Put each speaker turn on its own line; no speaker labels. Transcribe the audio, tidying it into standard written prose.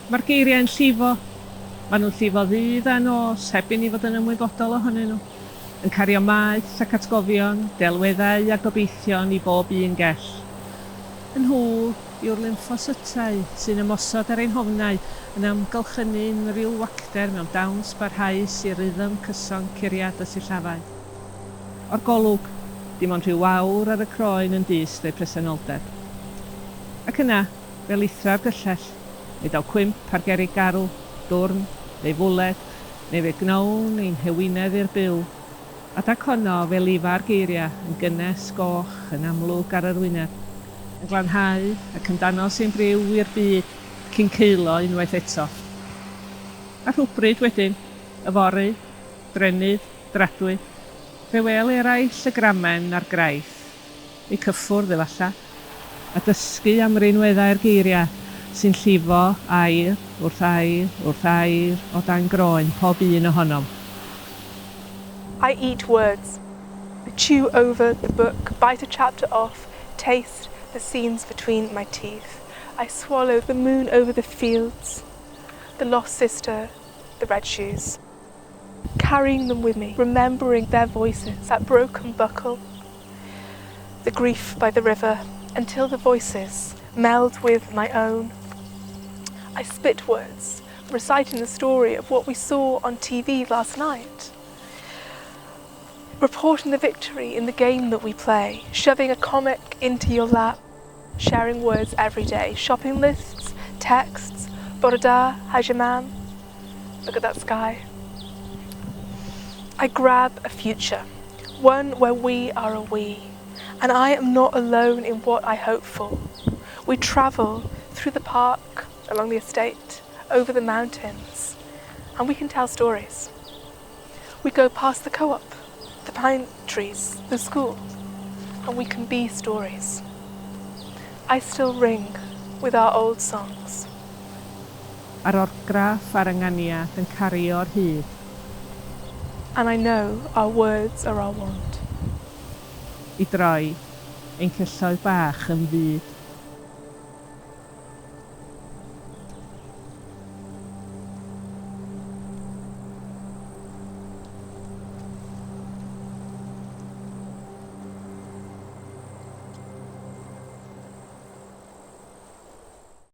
Mae'r geiriau'n llifo. Maen nhw'n llifo ddydd a nos heb i ni fod yn ymwybodol ohonyn nhw. Yn cario maeth ac atgofion, delweddau a gobeithion i bob un gell. Y nhw yw'r lymffosytau sy'n ymosod ar ein hofnau, yn amgylchynu unrhyw wacter mewn dawns barhaus i rythm cyson curiad y sillafau. O'r golwg, dim ond rhyw wawr ar y croen yn dyst o'u presenoldeb. Ac yna, fe lithra'r gyllell, neu daw cwymp ar gerrig garw, dwrn, neu fwled, neu fe gnown ein hewinedd i'r byw. Adag honno fe lifa'r geiriau yn gynnes, goch, yn amlwg ar yr wyneb, yn glanhau ac yn danos ein briw i'r byd cyn ceulo unwaith eto. A rhywbryd wedyn, yfory, drennydd, dradwy, fe wêl eraill y gramen a'r graith, eu cyffwrdd efallai, a dysgu am rinweddau'r geiriau sy'n llifo air wrth air wrth air o dan groen pob un ohonom.
I eat words. I chew over the book, bite a chapter off, taste the scenes between my teeth. I swallow the moon over the fields, the lost sister, the red shoes. Carrying them with me, remembering their voices, that broken buckle, the grief by the river, until the voices meld with my own. I spit words, reciting the story of what we saw on TV last night. Reporting the victory in the game that we play, shoving a comic into your lap, sharing words every day, shopping lists, texts, bore da, how's your mam? Look at that sky. I grab a future, one where we are a we, and I am not alone in what I hope for. We travel through the park, along the estate, over the mountains, and we can tell stories. We go past the co-op, the pine trees, the school, and we can be stories. I still ring with our old songs.
A'r orgraff a'r ynganiad yn cario'r hyd.
And I know our words are our wand.
I droi ein celloedd bach yn fyd.